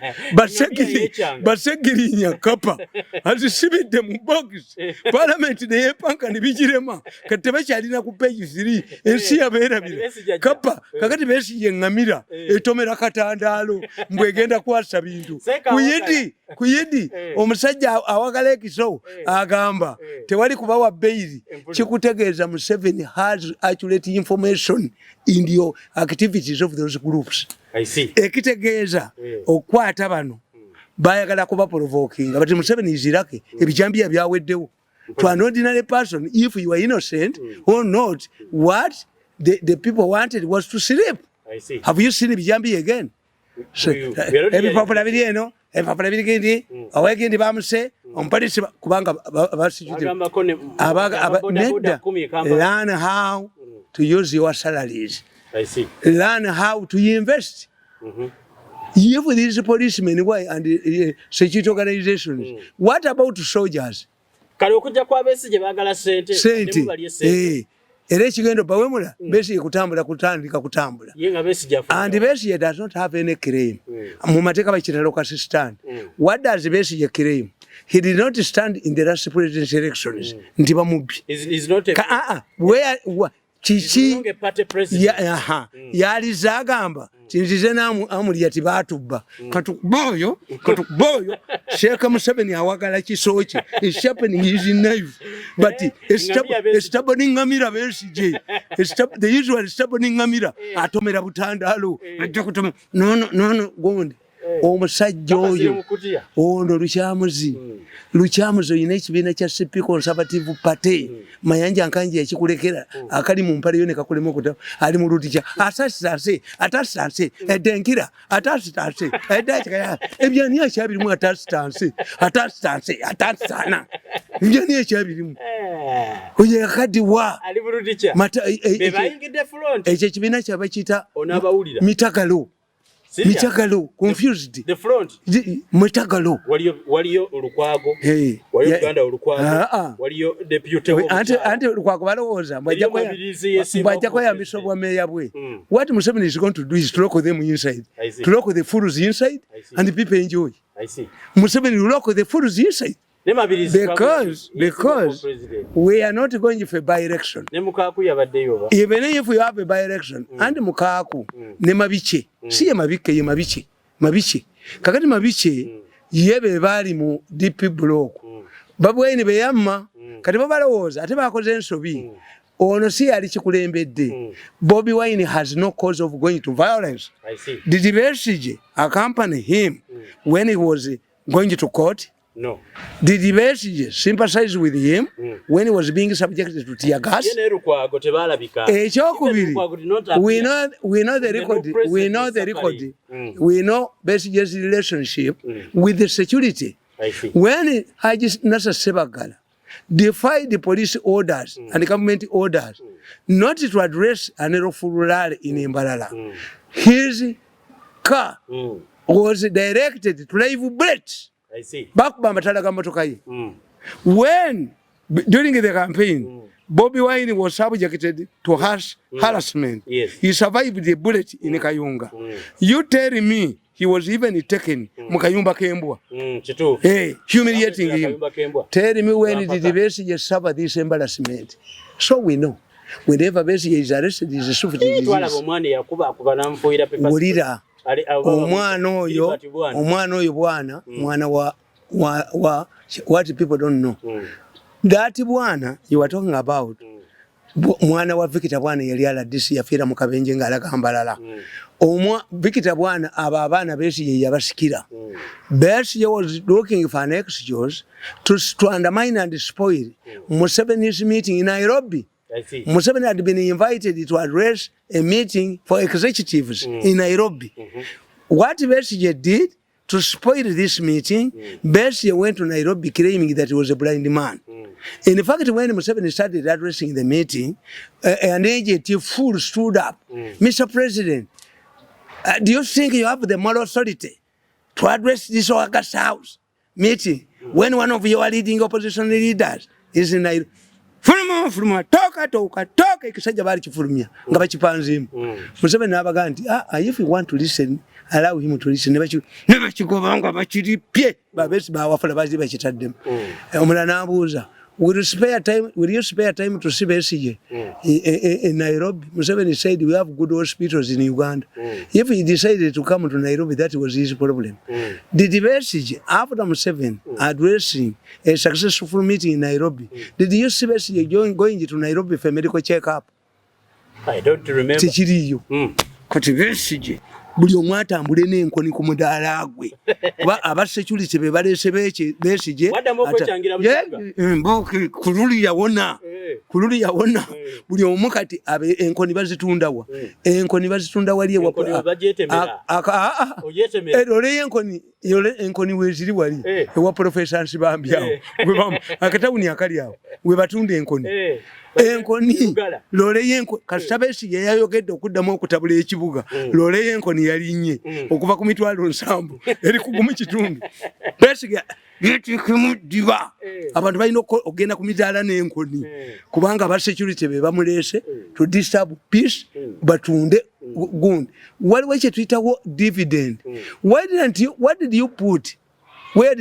basegirinya kapa azisibidde mu box parliament ne yepanka ne bijirema kati bakyalina ku page 3 ensi yabeerabira kapa kakati Besigye ngamira etomera katandalo mbwegenda kwasa bintu kuyidi omusajja awagala ekiso agamba tewali kubawa bail kikutegeeza Museveni has accurate information in the activities of those groups. I see. Ekitegeeza okwata bano bayagala kuba provoking but Museveni is lucky ebijambi byaweddewo to an ordinary person if you are innocent or not what the people wanted was to sleep. I see. Have you seen ebijambi again? So every popular video no every video awagendi bamuse ompalisi kubanga basijute learn how to use your salaries. I see. Learn how to invest. If these policemen and security organizations, what about soldiers? Kale okujja kwa Besigye bagala sente. Era ekigendo bawemula Besigye kutandika kutambula. Yenga Besigye and Besigye does not have any claim. Mu mateeka bakitalo kasistan. What does Besigye claim? He did not stand in the last presidential elections. Nti bamubbi. Is not a where Chichi yali zagamba tinzize amuli yati batubba katukuboyo Sheikh Museveni awagala kisoki is sharpening his knife but stubborning ngamira Besigye the usual stubborning ngamira atomera butandalo ajja kutoma no gondi omusajja oyo ono lukyamuzi oyina ekibiina kya CP Conservative Party Mayanja Nkanji ekikulekera akali mu mpale yone kakulema okuta ali mu lutikya atasitanse edenkira atasitanse edakaya ebyani ekyabirimu atasitanse ebyani ekyabirimu oye akadiwa ali mu lutikya bebayingidde front ekyo ekibiina kyabakiyita onabawulira mitagalo confused the front mitagalo waliyo olukwago waliyo Uganda olukwago waliyo deputy ante olukwago balowooza mbajja kweyambisa obwameeya bwe what Museveni is going to do is to lock them inside to lock the fools inside and people enjoy. I see. Museveni will lock the fools inside because we are not going for by-election. Even if we have a by-election and Mukaku ne Mabiche si ye Mabiche kakati Mabiche yebe bali mu DP block babweni beyamma kati babalowooza ate bakoze ensobi ono si yali kikulembedde. Bobi Wine has no cause of going to violence. Did Besigye accompany him when he was going to court? No. Did Besigye sympathize with him when he was being subjected to tear gas? We know the record. We know the record. We know Besigye's relationship with the security. When Haji Nasser Sebagala defied the police orders and the government orders not to address an Erofurulal in Imbalala, his car was directed to live bullets. I see. When during the campaign, Bobi Wine was subjected to harsh harassment. Yes. He survived the bullet in Kayunga. You tell me he was even taken Mukayumba Kembwa. Hey, humiliating him. Tell me when did Besigye suffer this embarrassment? So we know. Whenever Besigye is arrested, he is a suffered disease. Omwana oyo bwana mwana wa what people don't know. That bwana you are talking about mwana wa Victor bwana yali ala DC yafira mu Kabenje ngalaga Mbalala. Victor bwana abaana Besigye yabasikira. Besigye was looking for an excuse to undermine and spoil Museveni's meeting in Nairobi. Museveni had been invited to address a meeting for executives in Nairobi. What Besigye did to spoil this meeting, Besigye went to Nairobi claiming that he was a blind man. In fact, when Museveni started addressing the meeting, an agent fool stood up. Mr. President, do you think you have the moral authority to address this August House meeting when one of your leading opposition leaders is in Nairobi? Fuluma toka ikisajja bali kifulumya nga bakipanzimu. Museveni nabaga nti if you want to listen, allow him to listen. Nebakigobanga bakiripye babesi bawafula bazi bakitaddemu. Omulala n'abuuza, will you spare time to see Besigye in Nairobi? Museveni said we have good hospitals in Uganda. If he decided to come to Nairobi, that was his problem. Did Besigye, after Museveni addressing a successful meeting in Nairobi, did you see Besigye going to Nairobi for medical check-up? I don't remember. Tikiriyo. Kati Besigye buli omwata ambule n'enkoni ku mudaala gwe. Kuba abasecurity be baleese Besigye mboke kululi yawona. Buli omu kati enkoni bazitundawa. Enkoni bazitunda wali enkoni weziri wali ewa Professor Nsibambyao. Akatawuni akali awo we batunda enkoni. Enkoni lole yenkoni kasita Besigye yayogedde okuddamu okutabula ekibuga. Lole yenkoni yalinnye okuva ku mitwalo 7 eri kugumu kitundu. Besigye yetikimudiba abantu balina okugenda ku midaala n'enkoni kubanga aba security be bamuleese to disturb peace batunde gundi. Waliwo ekye tuyitawo dividend. Where did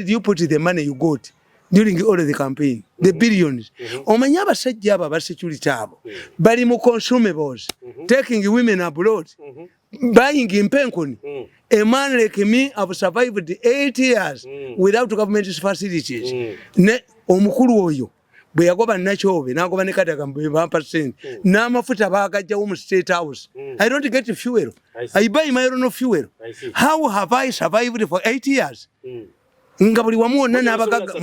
you put the money you got during all of the campaign? The billions. Omanya abasajja abo aba security abo bali mu consumables, taking women abroad, buying impenkoni. A man like me have survived 8 years without government facilities. Omukulu oyo bwe yagoba Nakyobe nagoba ne Kadaga mbe 1% n'amafuta bagajjawo mu State House. I don't get fuel. I buy my own fuel. How have I survived for 8 years? Nga buli wamu wonna n'abagaga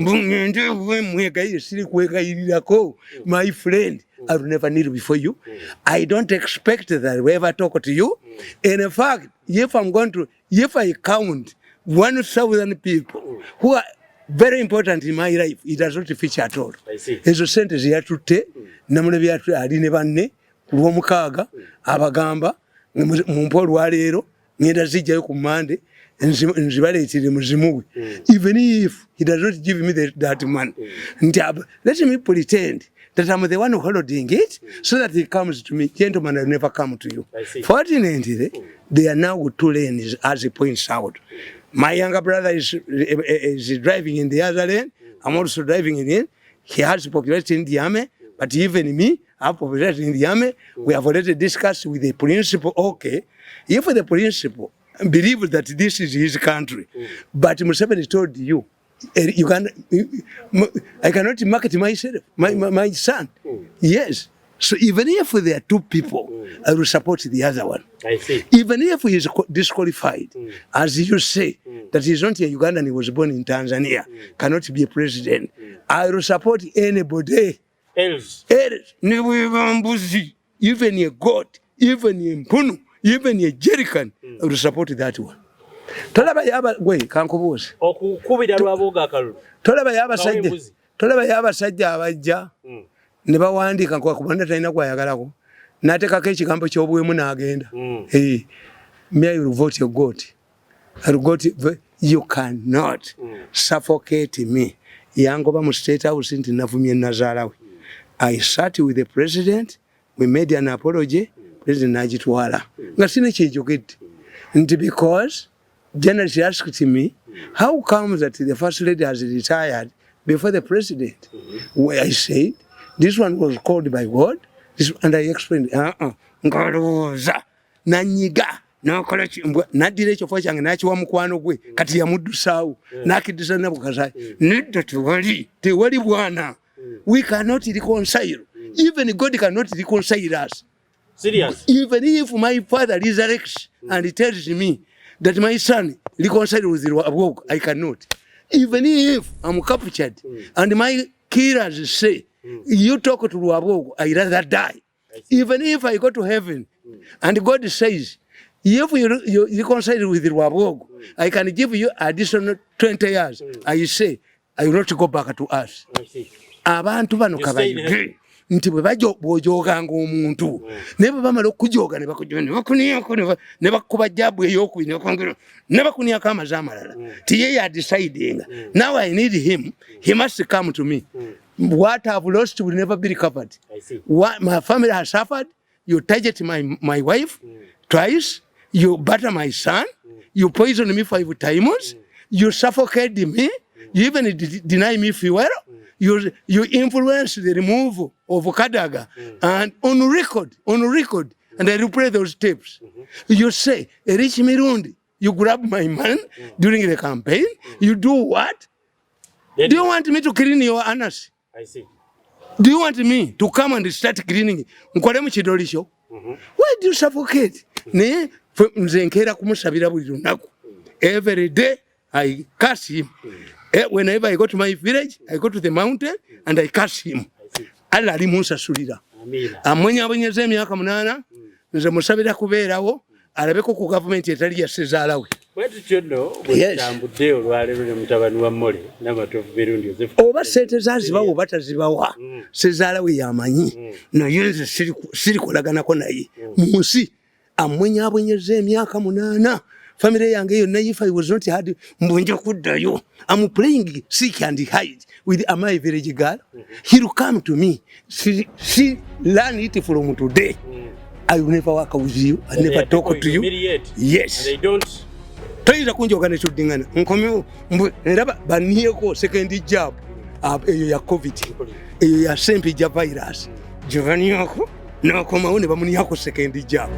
ngende mwegayire siri kwegayirirako. My friend, I will never kneel before you. I don't expect that I will ever talk to you. In fact, if I count 1,000 people who are very important in my life, it does not feature at all. Ezo sente ziyatutte namulebye yatu ali ne banne kulw'omukaaga abagamba mu mpo olwaleero ngenda zijjayo ku Monday nzibaleetire muzimuwe. Even if he does not give me that money, let me pretend that I'm the one holding it so that he comes to me. Gentlemen, I'll never come to you. Fortunately, they are now 2 lanes as he points out. My younger brother is driving in the other lane. I'm also driving in. He has popularity in the army, but even me, I have popularity in the army. We have already discussed with the principal, okay, if the principal believes that this is his country, but Museveni told you, Uganda, I cannot market myself, my son. Yes. So even if there are two people, I will support the other one. I see. Even if he is disqualified, as you say, that he is not a Ugandan, he was born in Tanzania, cannot be a president, I will support anybody Else. Even a goat, even a mpunu, even a jerrycan, I will support that one. Tolaba yaba gwe kankubuuza. Okukubira lwaboga akalulu. Tolaba yaba sajja abajja. Ne bawandiika kwa kubanda talina kwayagalako. N'ateekako ekigambo ky'obuwemu n'agenda. Me I will vote your goat. I will vote you cannot suffocate me. Yangoba mu State House nti navumye nazaalawe. I sat with the president, we made an apology, president n'agitwala. Nga sina kyejogedde. Nti because General, she asked me, how come that the first lady has retired before the president? Where I said, this one was called by God, and I explained, Ngaroza, Nanyiga, Nakola, Nadire for Chang, Nacho Mukwano, Katia Mudusaw, Nakidisana Bukazai, need to worry, the worry one. We cannot reconcile. Even God cannot reconcile us. Serious? Even if my father resurrects and he tells me, that my son reconciled with Rwabwogo, I cannot. Even if I'm captured and my killers say, you talk to Rwabwogo, I rather die. Even if I go to heaven and God says, if you reconcile with Rwabwogo, I can give you additional 20 years. I say, I will not go back to us. Abantu bano kabayige. Nti bwe bajoganga omuntu ne bamala okujoga ne bakuniya ne bakuba jabu ey'okubiri ne bakongera ne bakuniya kamazi amalala ti ye ya deciding. Now I need him, he must come to me. What I've lost will never be recovered. What my family has suffered, you target my wife twice, you batter my son, you poison me 5 times, you suffocate me, you even deny me fuel. You influence the removal of Kadaga and on record, and I replay those tapes. You say, Rich Mirundi, you grab my man during the campaign, you do what? Do you want me to clean your anus? I see. Do you want me to come and start cleaning? Why do you suffocate? Every day I curse him. Whenever I go to my village, I go to the mountain and I curse him. Allah limunsa sulira. Amwenya abonyeze emyaka 8 nze musabira kubeerawo alabeko ku government etali ya sezaalawe. Wetu kyono bwetambudde olwaleero ne mutabani wa Mole n'amatovu Mirundi Joseph. Oba sente zazibawo oba tazibawa sezaalawe yamanyi naye nze sirikolaganako naye mu nsi amwenya abonyeze emyaka 8. Family yange yonna if I was not had mbonje kuddayo. I'm playing seek and hide with my village girl. He will come to me. She learn it from today. I will never work with you. I never talk to you. Yes. And they don't. Toyiza kunjoga ne chuddingana. Nkomyo ndaba baniyeko second job. Eyo ya COVID. Eyo ya sempi ja virus. Jovani yako na komaone bamuniyako second job.